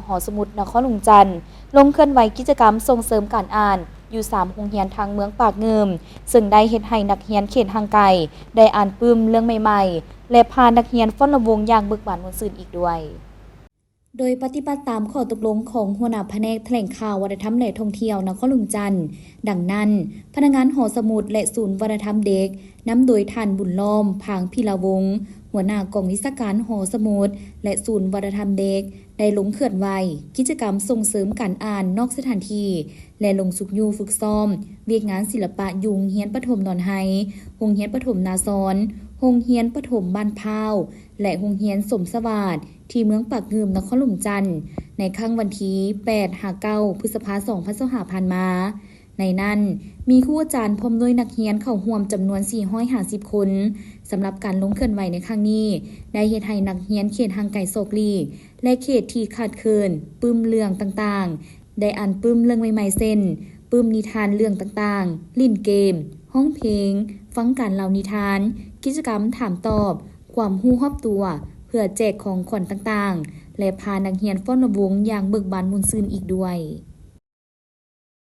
ຫໍສະໝຸດນະຄອນຫຼວງຈັນ ລົງເຄື່ອນໄຫວກິດຈະກຳສົ່ງເສີມການອ່ານ ຢູ່ສາມໂຮງຮຽນທາງເມືອງປາກງື່ມ ເຊິ່ງໄດ້ເຮັດໃຫ້ນັກຮຽນເຂດຫ່າງໄກ ໄດ້ອ່ານປຶ້ມເລື່ອງໃໝ່ໆ ແລະ ພານັກຮຽນຟ້ອນລຳວົງຢ່າງເບີກບານມ່ວນຊື່ນອີກດ້ວຍ. ໂດຍປະຕິບັດຕາມຂໍ້ຕົກລົງຂອງຫົວໜ້າພະແນກຖະແຫຼງຂ່າວ ວັດທະນະທຳ ແລະ ທ່ອງທ່ຽວນະຄອນຫຼວງຈັນ. ດັ່ງນັ້ນ, ພະນັກງານຫໍສະໝຸດ ແລະ ສູນວັດທະນະທຳເດັກ ນຳໂດຍທ່ານ ບຸນລ້ອມ ພາງພິລາວົງ ຫົວໜ້າກອງວິຊາການຫໍສະໝຸດ ແລະ ສູນວັດທະນະທຳເດັກ ໄດ້ລົງເຄື່ອນໄຫວກິດຈະກຳສົ່ງເສີມການອ່ານນອກສະຖານທີ່ ແລະ ລົງຊຸກຍູ້ຝຶກຊ້ອມວຽກງານສິລະປະຢູ່ໂຮງຮຽນປະຖົມໜອນໄຮ, ໂຮງຮຽນປະຖົມນາຊອນ, ໂຮງຮຽນປະຖົມບ້ານພ້າວ ແລະ ໂຮງຮຽນສົມສະຫວາດ ທີ່ເມືອງປາກງື່ມ ນະຄອນຫຼວງຈັນ ໃນຄ່ຳວັນທີແປດຫາເກົ້າ ພຶດສະພາ ສອງພັນຊາວຫ້າ ຜ່ານມາ. ໃນນັ້ນ ມີຄູອາຈານພ້ອມດ້ວຍນັກຮຽນເຂົ້າຮ່ວມຈຳນວນສີ່ຮ້ອຍຫ້າສິບຄົນ. ສຳລັບການລົງເຄື່ອນໄຫວໃນຄັ້ງນີ້ ໄດ້ເຮັດໃຫ້ນັກຮຽນເຂດຫ່າງໄກສອກຫຼີກ ແລະ ເຂດທີ່ຂາດເຂີນປຶ້ມເລື່ອງຕ່າງໆ ໄດ້ອ່ານປຶ້ມເລື່ອງໃໝ່ໆ ເຊັ່ນ ປຶ້ມນິທານເລື່ອງຕ່າງໆ, ຫຼິ້ນເກມ, ຮ້ອງເພງ, ຟັງການເລົ່ານິທານ, ກິດຈະກຳຖາມຕອບ, ຄວາມຮູ້ຮອບຕົວ ເພື່ອແຈກຂອງຂວັນຕ່າງໆ ແລະ ພານັກຮຽນຟ້ອນລຳວົງຢ່າງເບີກບານມ່ວນຊື່ນອີກດ້ວຍ.